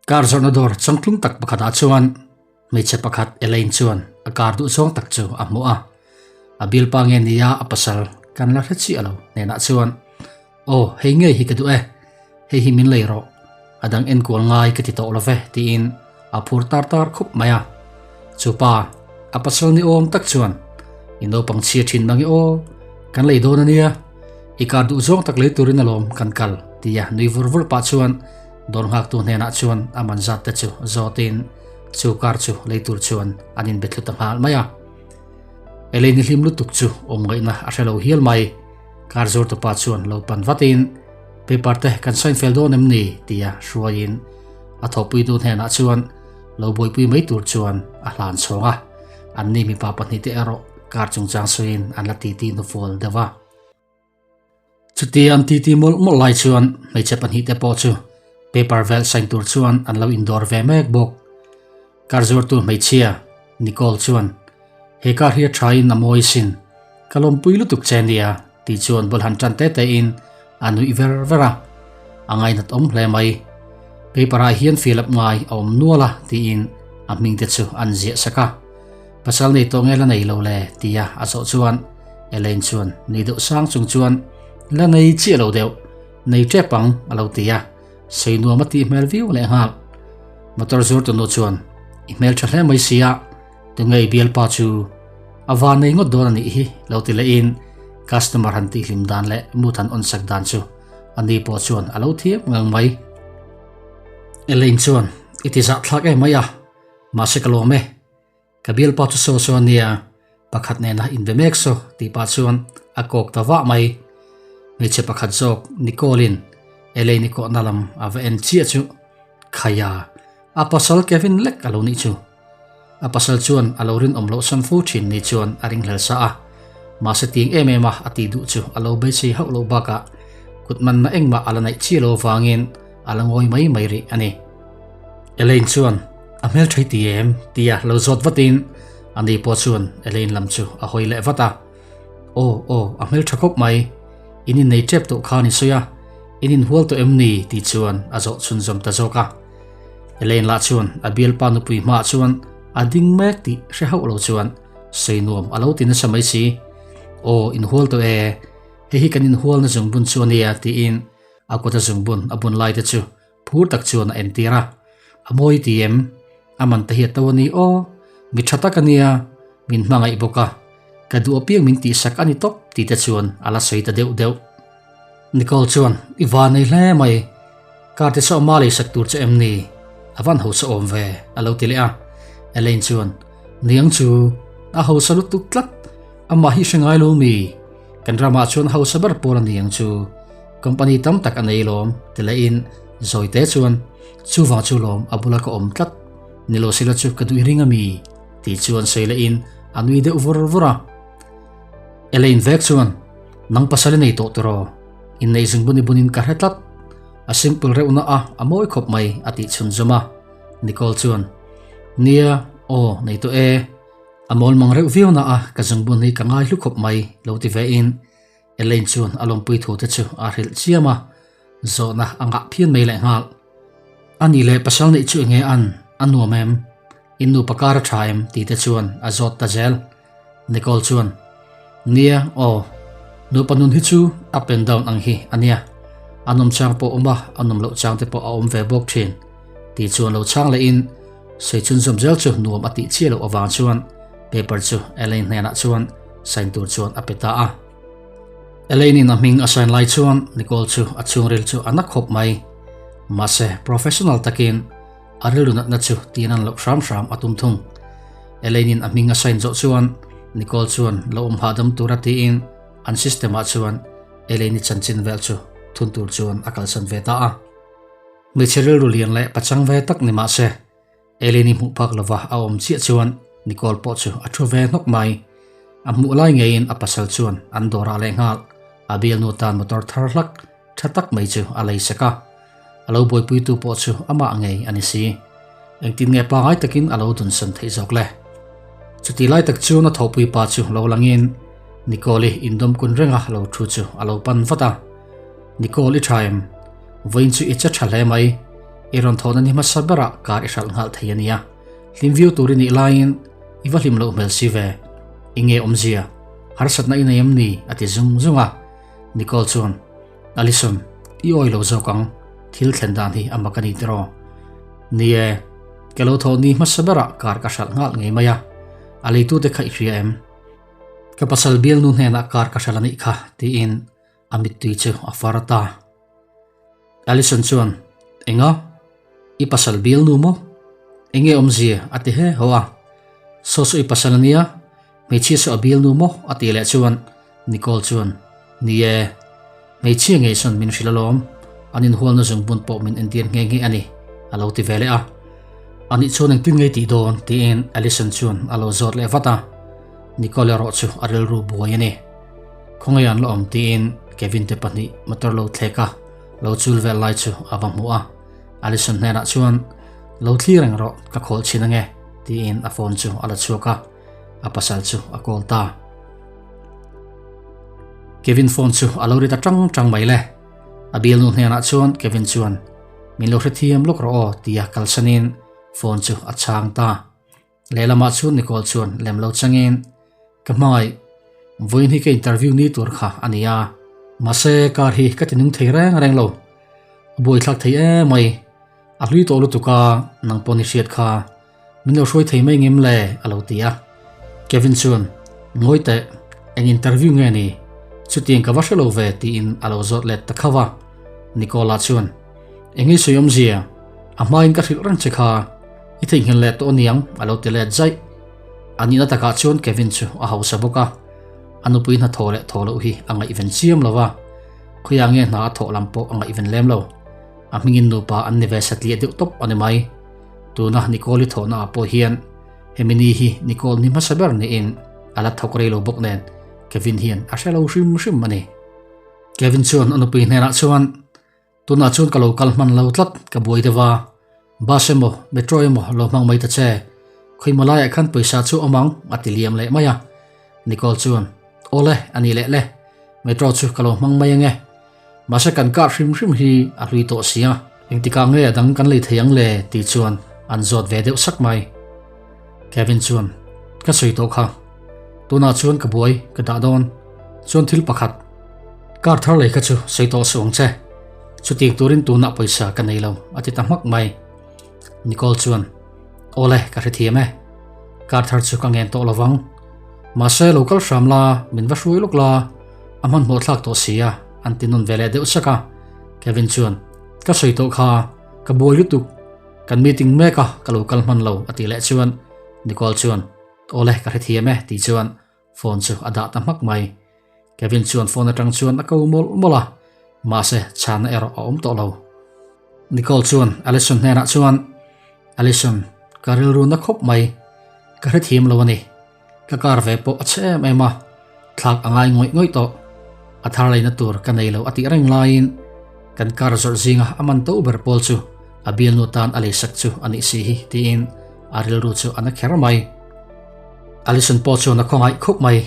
Car zawrhna dawr changtlung tak pakhatah chuan hmeichhe pakhat Elaine chuan a car duhzawng tak chu a hmu a. A bialpa nge nia a pasal kan la hre chiah lo hnenah chuan, Aw, hei ngei hi ka duh e, hei hi min lei rawh, a dang enkual ngai ka ti tawh lo ve tiin a phur tar tar khup mai a. Chupa, a pasal ni awm tak chuan, I naupang chhia thin mang i aw, kan lei dawn a nia, i car duhzawng tak lei turin alawm kan kal tia nui vur vur pah chuan Dawr nghaktu hnenah chuan a man zat te chu zawtin chu car chu lei tur chuan an inbe thlu ta nghal mai a. Elaine hlim lutuk chu awm ngaihna a hre lo hial mai. Car zuartupa chuan lo pan vatin paper te kan sign fel dawn em ni tia hruaiin a thawhpuitu hnenah chuan lo buaipui mai tur chuan a hlan chhawng a. Anni mipa pahnihte erawh car chungchang sawiin an la titi hnufual deuh a. Chuti an titi mawlh mawlh lai chuan hmeichhe pahnihte pawh chu paper vel sign tur chuan an lo indawr ve mek bawk. Car zuartu hmeichhia Nicole chuan, He car hi a thain a mawi sin, ka lawmpui lutuk che nia tih chuan bul han tan te tein a nuih ver ver a, a ngainat awm hle mai. Paper ah hian fill up ngai a awm nual a tiin a hming te chu an ziah sak a. Pasal nei tawh nge la nei lo le? tia a zawh chuan Elaine chuan nui deuh sang chung chuan La nei chiah lo deuh, nei tep ang a lo ti a, sawi nuam a tih hmel viau leh nghal. Motor zur tunu chuan I hmel tha hle mai sia, tunge i bialpa chu a van nei ngawt dawn a nih hi lo ti lehin customer han tihhlim dan leh mood han on sak dan chu a ni pawh chuan a lo thiam ngang mai. Elaine chuan I ti zahthlak em mai a, mahse ka lawm e. Ka bialpa chu saw saw ania, pakhat nena inbe mek saw tih pah chuan a kawk ta vah mai. Hmeichhe pakhat zawk Nicole-in Elaine-i kawhna lam a va en chiah chu Khaia, a pasal Kevin lek a lo nih chu. A pasal chuan a lo rinawm loh san fo thin ni chuan a ringhlel sa a, mahse ting em em a a tih duh chu a lo beisei hauh loh bakah kut manna engmah a la neih chiah lo avangin a la ngawi mai mai rih a ni. Elaine chuan a hmel thei ti em? tia lo zawt vatin ani pawh chuan Elaine lam chu a hawi leh vat a. Aw, aw, a hmel tha khawp mai. In innei tep tawh khan i sawi a, in inhual tawh em ni? tih chuan a zawh chhunzawm ta zawk a. Elaine lah chuan a bialpa nupui hmaah chuan a ding mek tih hre hauh lo chuan sawi nuam a lo ti nasa mai si. Aw, inhual tawh e, hei hi kan inhualna zungbun chu a nia tiin a kut a zungbun a bun lai te chu Phur tak chuan a entir a, A mawi ti em? A man te hi a to a ni aw, mi tha tak a nia, min hmangaih bawk a, ka duh apiang min tihsak a ni tawp tih te chuan a la sawi ta deuh deuh. Nicole chuan, I van nei hle mai, car te saw ma leisak tur che em ni? A van hausa awm ve, a lo ti leh a. Elaine chuan, Niang chu, a hausa lutuk tlat, amah hi hre ngai lo mi? Kan ramah chuan hausa ber pawl a ni ang chu. Company tam tak a nei lawm, ti lehin Zawite chuan, Chuvang chu lawm a bula ka awm tlat, ni lo sila chu ka duh i ring a mi? tih chuan sawi lehin a nui deuh vur vur a. Elaine vek chuan, Nang pasal i nei tawh tiraw? Inneih zungbun i bunin ka hre tlat. A simple reuh na a, a mawi khawp mai, a tih chhunzawm a. Nicole chuan, Nia, aw, nei tawh e. A mawl mang reuh viau na a, ka zungbun hi ka ngai hlu khawp mai, lo ti ve in Elaine chuan a lawmpui thu te chu a hrilh chiam a, zawhna a ngah phian mai leh nghal. A nih leh pasal neih chu enge an, a nuam em? In nupa kar a tha em? tih te chuan a zawt ta zel. Nicole chuan, Nia, aw. Nupa nun hi chu up and down ang hi a nia. A nawm chang pawh awm a, a nawm loh chang te pawh a awm ve bawk thin. Tih chuan lo chhang leh in, sawi chhunzawm zel chu nuam a tih chiah loh avang chuan paper chu Elaine hnenah chuan sign tur chuan a pe ta a. Elaine in a hming a sign lai chuan Nicole chu a chhungril chu a na khawp mai. Mahse professional takin a rilru natna chu tin an loh hram hram a tum thung. Elaine in a hming a sign zawh chuan Nicole chuan lo awm hahdam tura tiin an system ah chuan Elaine i chanchin vel chu thun tur chuan a kalsan ve ta a. Hmeichhe rilru lian leh pachang ve tak ni mahse Eleni hmuh phak lova a awm chiah chuan Nicole pawh chu a thu ve hnawk mai. A hmuh lai ngeiin a pasal chuan an dawrah leh nghal a bialnu tan motor thar hlak tha tak mai chu a lei sek a. A lo buaipuitu pawh chu amah ngei a ni si. Engtin nge pangai takin a lo dunsan theih zawk le? Chuti lai tak chuan a thawhpui pa chu lo langin Nicole-i indawm kun renga lo thu chu a lo pan vat a. Nicole i tha em? Vawiin chu i che tha hle mai. I rawn thawhna ni hmasa berah car i hralh nghal thei a nia. Hlim viau tur i nih laiin i va hlim loh hmel si ve. I nge awmzia? Harsatna i nei em ni? a ti zung zung a. Nicole chuan, Allison, i awi lo zawk ang, thil thlen dan hi a mak a ni tiraw? Ni e, ka lo thawh ni hmasa berah car ka hralh nghal ngei mai a, a leitute kha i hria em? Ka pasal bialnu hnenah car ka hralh a nih kha, tiin a mittui chu a far ta. Allison chuan, Enga? I pasal bialnu maw? Enge awmzia? a ti he haw a. Saw saw i pasal a nia, hmeichhia saw a bialnu maw? a ti leh chuan Nicole chuan, Ni e, hmeichhia ngei sawn min hrilh alawm, an inhualna zungbun pawh min entir nghe nghe a ni, a lo ti ve leh a. Anih chuan engtin ngei tih dawn? tiin Allison chuan a lo zawt leh vat a. Nicole erawh chu a rilru buai a ni. Khawngaih an la awm tiin Kevin te pahnih motor lo thlek a, lo chul vel lai chu a va hmu a. Allison hnenah chuan, Lo thlir reng rawh, ka khawl chhin ange, tiin a phone chu a la chhuak a, a pasal chu a call ta. Kevin phone chu a lo ri ta tang tang mai le. A bialnu hnenah chuan Kevin chuan, Min lo hrethiam lawk rawh aw, tia kalsanin phone chu a chhang ta. Lehlamah chuan Nicole chuan lem lo changin, Ka hmangaih, vawiin hi ka interview ni tur kha a ni a, mahse car hi ka ti nung thei reng reng lo. A buaithlak thei em mai, a hlui tawh lutuk a, nang pawh ni hriat kha min lo hruai thei mai ngem le a lo ti a. Kevin chuan, Ngawi teh, eng interview nge ni? Chutiang ka va hre lo ve tiin a lo zawt let ta khauh a. Nicola chuan, Eng i sawi awmzia? A hmain ka hrilh reng che kha. I theihnghilh leh tawh aniang a lo ti let zaih. A nihna takah chuan Kevin chu a hausa bawk a, a nupui hna thaw leh thaw loh hi a ngaihven chiam lo a, khawiah nge hna a thawh lam pawh a ngaihven lem lo. A hmingin nupa an ni ve satliah deuh tawp a ni mai. Tuna Nicole-i thawhna ah pawh hian hemi ni hi Nicole ni hmasa ber niin a la thawk rei lo bawk nen Kevin hian a hre lo hrim hrim a ni. Kevin chuan a nupui hnenah chuan Tunah chuan ka lo kal hman lo tlat, ka buai deuh a. Bus emaw, metro emaw lo hmang mai ta che. Khawimaw laiah khan pawisa chu awm ang, a ti liam leh mai a. Nicole chuan, Awle, a ni leh le. Metro chu ka lo hmang mai ange. Mahse kan car hrim hrim hi a hlui tawh si a. Engtikah nge a dang kan lei thei ang le? tih chuan an zawt ve deuh sak mai. Kevin chuan, Ka sawi tawh kha. Tunah chuan ka buai, ka dah dawn. Chuan thil pakhat. Car thar lei kha chu sawi tawh suh ang che. Chutiang turin tunah pawisa ka nei lo, a ti ta hmak mai. Nicole chuan, Awle, ka hrethiam e. Car thar chu ka ngen tawh lo vang. Mahse, lo kal hram la, min va hruai lawk la, a hmanhmawh thlak tawh si a, an ti nawn ve leh deuh sak a. Kevin chuan, Ka sawi tawh kha, ka buai lutuk. Kan meeting mek a, ka lo kal hman lo, a tih leh chuan Nicole chuan, Awle, ka hrethiam e, tih chuan Phone chu a dah ta hmak mai. Kevin chuan phone atang chuan a ko mawlh mawlh a, mahse chhanna erawh a awm tawh lo. Nicole chuan Allison hnenah chuan, Allison, ka rilru na khawp mai. Ka hrethiam lo a ni. Ka car ve pawh a chhe em em a, thlak a ngai ngawih ngawih tawh. A thar leina tur ka nei lo a tih reng laiin kan car zawrh zinga a man to ber pawl chu a bialnu tan a leisak chu a nih si hi tiin a rilru chu a na kher mai. Allison pawh chuan a khawngaih khup mai.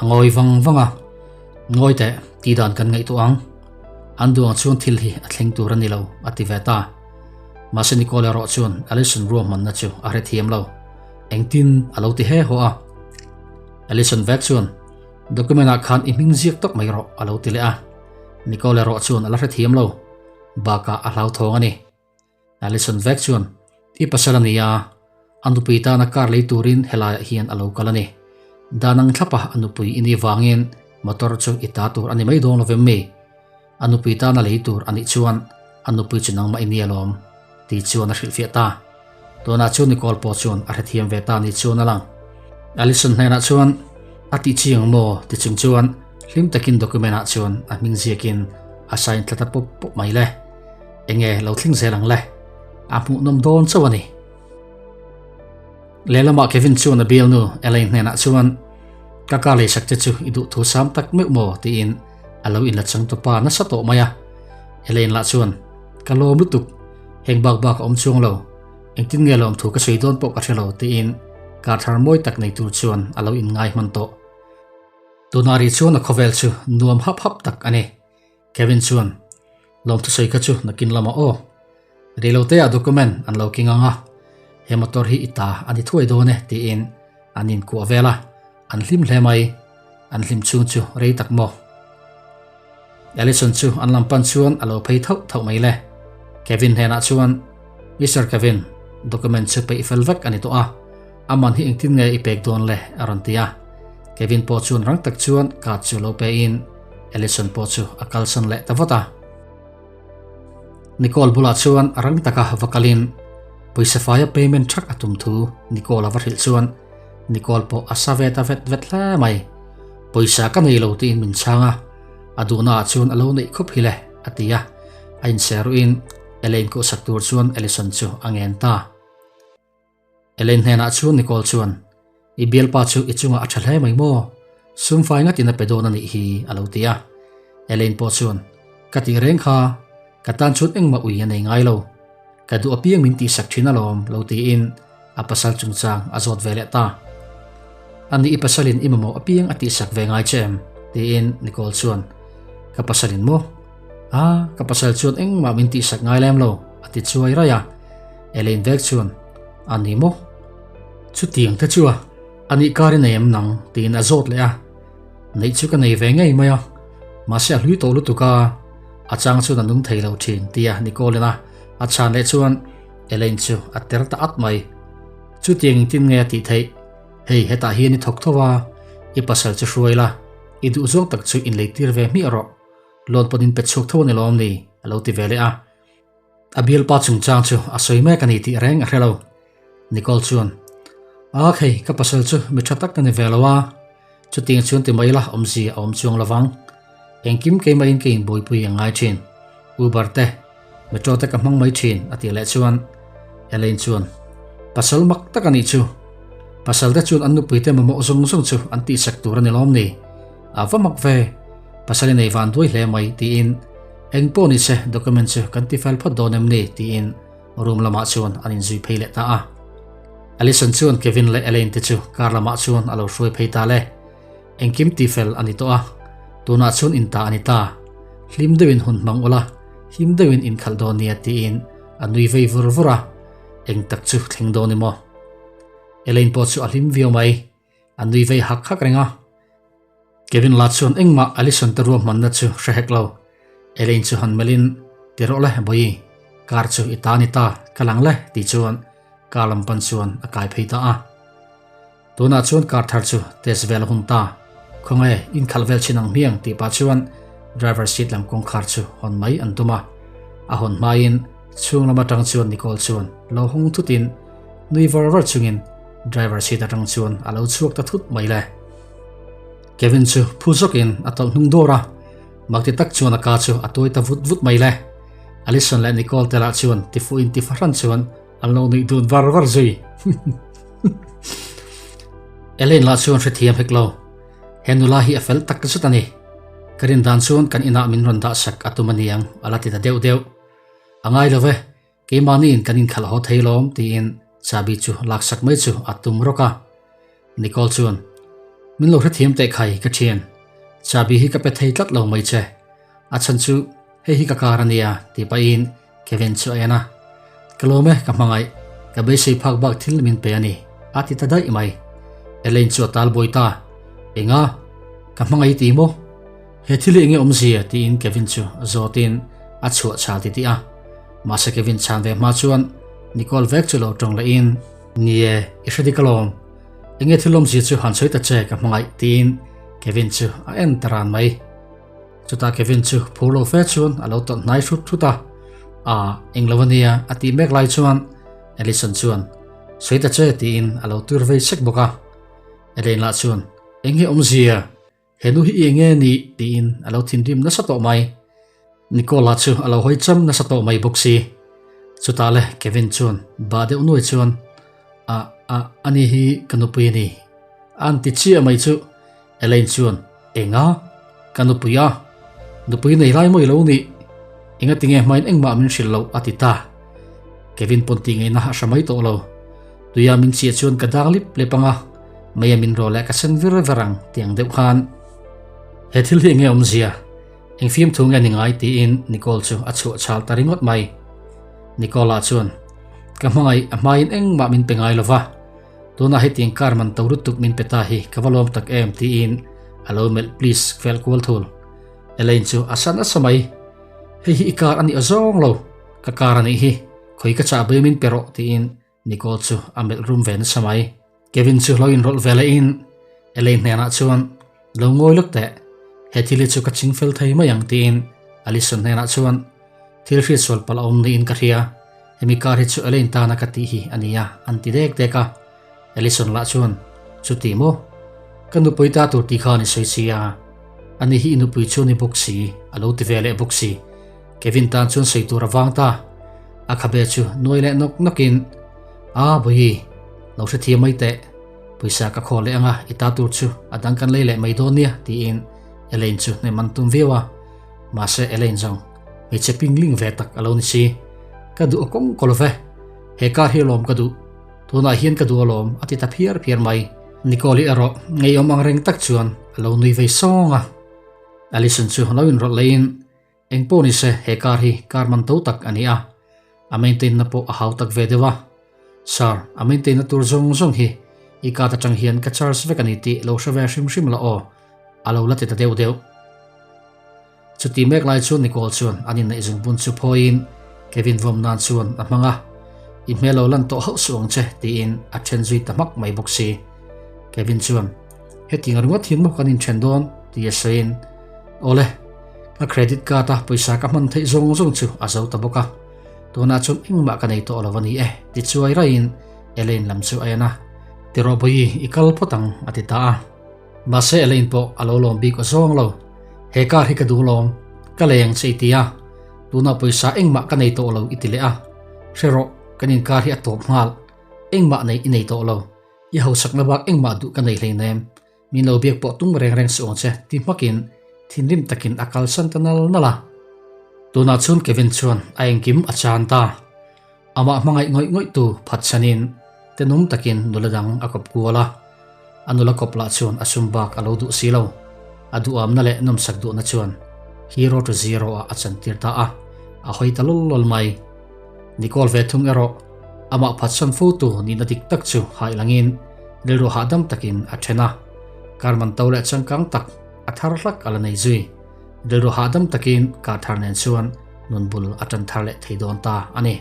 A ngawi vang vang a, Ngawi teh, tih dan kan ngaihtuah ang. An duang chuan thil hi a thleng tur a ni lo, a ti ve ta. Mahse Nicole erawh chuan Allison ruahmanna chu a hrethiam lo. Engtin a lo ti he haw a. Allison vek chuan, Document ah khan i hming ziak tawk mai rawh, a lo ti leh a. Nicole erawh chuan a la hrethiam lo. Bakah a hlauthawng a ni. Allison vek chuan, I pasal a ni a, a nupui tana car lei turin helaiah hian a lo kal a ni. Dan ang thlapa a nupui i nih vangin motor chu i ta tur a ni mai dawn lovem mi? A nupui tana lei tur a nih chuan a nupui chu nangmah i ni alawm, ti chuan a hrilhfiah ta. Tunah chu Nicole pawh chuan a hrethiam ve ta ni chuan a lang. Allison hnenah chuan, A tih chiang maw? ti chung chuan hlim takin document ah chuan a hming ziakin a sign thla ta pawp pawp mai le. Enge lo thleng zel ang le? A hmuhnawm dawn chauh a ni. Lehlamah Kevin chuan a bialnu Elaine hnenah chuan, Ka car leisak che chu i duh thu sam tak meuh maw? tiin a lo inla chang tawpa nasa tawh mai a. Elaine lah chuan, Ka lawm lutuk, heng bak bak a awm chuang lo. Engtin nge lawm thu ka sawi dawn pawh ka hre lo tiin car thar mawi tak nei tur chuan a lo inngai hman tawh. Tunah rih chuan a khawvel chu nuam hap hap tak a ni. Kevin chuan, Lawmthusawi kha chu nakin lamah aw. Reiloteah document an lo keng ang a, he motor hi i ta a ni thuai dawn e tiin an inkuah vel a, an hlim hle mai. An hlim chhung chu rei tak maw? Allison chu an lam pan chuan a lo phei thauh thauh mai le. Kevin hnenah chuan, Mister Kevin, document chu peih fel vek a ni tawh a, a man hi engtin nge i pek dawn le? a rawn ti a. Kevin pawh chuan rang tak chuan card chu lo pe in Allison pawh chu a kalsan leh ta vat a. Nicole bulah chuan rang taka va kalin pawisa faia payment thak a tum thu Nicole a va hrilh chuan Nicole pawh a sa ve ta vet vet hle mai. Pawisa ka nei lo tiin min chhang a, a duhna ah chuan a lo neih khup hi le a ti a, a inser ruiin Elaine kuhsak tur chuan Allison chu a ngen ta. Elaine hnenah chuan Nicole chuan, I bialpa chu i chungah a tha hle mai maw? Sum fai ngatin a pe dawn a nih hi, a lo ti a. Elaine pawh chuan, Ka tih reng kha, ka tan chuan engmah ui a nei ngai lo. Ka duh apiang min tihsak thin alawm, lo tiin a pasal chungchang a zawt ve leh ta. Ani i pasalin i mamawh apiang a tihsak ve ngai che em? tiin Nicole chuan, Ka pasalin maw? A, ka pasal chuan engmah min tihsak ngai lem lo, a ti chuai raih a. Elaine vek chuan, A ni maw? Chutiang te chu a, a nih kar i nei em nang? tiin a zawt leh a. Neih chu ka nei ve ngei mai a, mahse a hlui tawh lutuk a, a chang chuan a nung thei lo thin, tia Nicole-in a a chhan leh chuan Elaine chu a ter ta at mai. Chutiang engtin nge a tih theih? Hei hetah hian i thawk tho a, i pasal chu hruai la, i duhzawng tak chu inleitir ve hmiah rawh. Loan pawhin pe chhuak tho a ni lawm ni? a lo ti ve leh a. A bialpa chungchang chu a sawi mek a ni tih reng a hre lo. Nicole chuan, Ak hei, ka pasal chu mi tha tak ka ni ve lo a, chutiang chuan ti mai la awmzia a awm chuang lovang. Engkim keimahin ka inbuaipui a ngai thin. Uber te, metro te ka hmang mai thin, a tih leh chuan Elaine chuan, Pasal mak tak a nih chu. Pasal te chuan an nupui te mamawh zawng zawng chu an tihsak tur a ni lawm ni? A va mak ve, pasal i nei van duai hle mai tiin eng pawh ni se document chu kan ti fel phawt dawn em ni tiin room lamah chuan an inzui phei leh ta a. Allison chuan Kevin leh Elaine te chu car lamah chuan a lo hruai phei ta le. Engkim ti fel a ni tawh a, tunah chuan in ta a ni ta. Hlim deuhin hun hmang ula, him deuhin in khalh dawn nia tiin a nui vei vur vur a, eng tak chu thleng dawn i maw? Elaine pawh chu a hlim viau mai. A nui vei hak hak reng a. Kevin la chuan engmah Allison te ruahmanna chu hre hek lo. Elaine chu han melhin, Ti rawh le, Bawihi, car chu i ta ni ta, ka lang le, tih chuan car lam pan chuan a kai phei ta a. Tunah chuan car thar chu test vel a hun ta. Khawnge, inkhalh vel chin ang hmiang tih pah chuan driver seat lam kawngkhar chu hawn mai an tum a. A hawn hmain chhung lam atang chuan Nicole chuan lo hawng thutin nui var var chungin Driver seat atang chuan a lo chhuak ta thut mai le. Kevin chu phu zawkin a tawlh hnung dawr a, makti tak chuan a ka chu a tuai ta vut vut mai le. Allison leh Nicole te lah chuan tifuhin ti fahran chuan an lo nuih dun var var zui. Elaine lah chuan hrethiam hek lo. He nula hi a fel tak zet a ni. Ka rin dan chuan kan inah min rawn dah sak a tum a niang a la ti ta deuh deuh. A ngai lo ve, Keimahniin kan inkhalh haw thei lawm tiin chahbi chu laksak mai chu a tum rawk a. Nicole chuan, Min lo hrethiam teh khai ka thian. Chahbi hi ka pe thei tlat lo mai che. A chhan chu hei hi ka car a nia tih pahin Kevin chu a en a. Ka lawm e ka hmangaih, ka beisei phak bak thil min pe a ni a ti ta daih mai. Elaine chu a tal buai ta. Enga? Ka hmangaih ti maw? He thil hi enge awmzia? tiin Kevin chu zawtin a chhuah chhal titih a. Mahse Kevin chhan ve hma chuan Nicole vek chu lo tawng lehin, Ni e, i hre dik alawm. Enge thil awmzia chu han sawi ta che ka hmangaih tiin Kevin chu a en ta ran mai. Chutah Kevin chu phur lo fe chuan a lo tawlh hnai hrut hrut a. Aa, eng lo ania a tih mek lai chuan Allison chuan, Sawi ta che tiin a lo tur vei sek bawk a. Elaine lah chuan, Enge awmzia? He nu hi i enge ni? tiin a lo thinrim nasa tawh mai. Nicola chu a lo hawi cham nasa tawh mai bawk si. Chutah le Kevin chuan bah deuh nuai chuan, A, a, ani hi ka nupui a ni. A an ti chiah mai chu. Elaine chuan, Enga? Ka nupui a? Nupui nei lai maw i lo nih? Engatinge hmain engmah min hrilh loh a ti ta. Kevin pawn tih ngaihna a hre mai tawh lo. Tuia min chiah chuan ka dang lip lep ang a, meia min rawh leh ka sen vir ver ang tih ang deuh khan. He thil hi enge awmzia? Eng fiamthu nge ni ngai? tiin Nicole chu a chhuah chhal ta ringawt mai. Nicola chuan, Ka hmangaih, a hmain engmah min pe ngai lo va, tunah hetiang car man to lutuk min pe ta hi ka va lawm tak em tiin a lo melh please fel kual thul. Elaine chu a sa nasa mai, Hei hi i car a nih awzawng lo, ka car a nih hi, khawi ka chahbui min pe rawh tiin Nicole chu a melh rum ve nasa mai. Kevin chu lo inrawlh ve lehin Elaine hnenah chuan, Lo ngawi lawk teh, he thil hi chu ka ching fel thei mai ang tiin Alison hnenah chuan, Thil hriatsual palh a awm niin ka hria, hemi kar hi chu Elaine tana ka tih hi a nia an ti dek dek a. Alison lah chuan, Chuti maw? Ka nupui ta tur tih khan i sawi si a, ani hi i nupui chu a ni bawk si a lo ti ve leh bawk si. Kevin tan chuan sawi tur a vang ta. A khabe chu nuai leh nawk nawkin, A, Bawihi, lo hrethiam mai teh. Pawisa ka khaw leh anga i ta tur chu a dang kan lei leh mai dawn nia, tiin Elaine chu hnem an tum viau a. Mahse Elaine zawng hmeichhe pingling ve tak a lo ni si. Ka duh a kawng kaw lo ve. He car hi alawm ka duh. Tunah hian ka duh alawm, a ti ta phiar phiar mai. Nicole-i erawh ngeiawm ang reng tak chuan a lo nui vei sawng a. Allison chu lo inrawlh leiin Eng pawh ni se, he car hi car man to tak a ni a, a maintain na pawh a hau tak ve deuh a. Sir, a maintain na tur zawng zawng hi i card atang hian ka charge vek a ni tih lo hre ve hrim hrim la aw, a lo la ti ta deuh deuh. Chuti mek lai chuan Nicole chuan an inneih zungbun chu phawiin Kevin vawm nan chuan a hmang a, I hmel lo lan tawh hauh suh ang che tiin a then zui ta hmak mai bawk si. Kevin chuan, Hetiang ringawt hi maw kan inthen dawn? ti a sawiin, Awle, ka credit card a pawisa ka hman theih zawng zawng chu a zo ta bawk a, tunah chuan engmah ka nei tawh lo a ni e, ti chuai raiin Elaine lam chu a en a, Ti rawh Bawihi, i kal phawt ang, a ti ta a. Mahse Elaine pawh a lo lawm bik awzawng lo, He car hi ka duh lawm, ka lei ang che i ti a, tunah pawisa engmah ka nei tawh lo i ti leh a, hre rawh, kan inkar hi a tawp nghal, engmah nei i nei tawh lo. I hausakna bak engmah duh ka nei hleinem, min lo biak pawh tum reng reng suh ang che ti hmakin thinrim takin a kalsan ta nal nal a. Tunah chuan Kevin chuan a engkim a chan ta. Amah hmangaih ngawih ngawih tu phatsanin tenawm takin nula dang a kawp kual a. A nula kawp lah chuan a sum bak a lo duh si lo. A duhamna leh nawmsak duhna chuan hero to zero ah a chantir ta a, a hawi ta lawl lawl mai. Nicole ve thung erawh amah phatsan fo tu nihna dik tak chu haih langin rilru hahdam takin a then a, kar man to leh changkang tak a thar hlak a la nei zui. Rilru hahdam takin kar thar nen chuan nun bul a tan thar leh thei dawn ta a ni.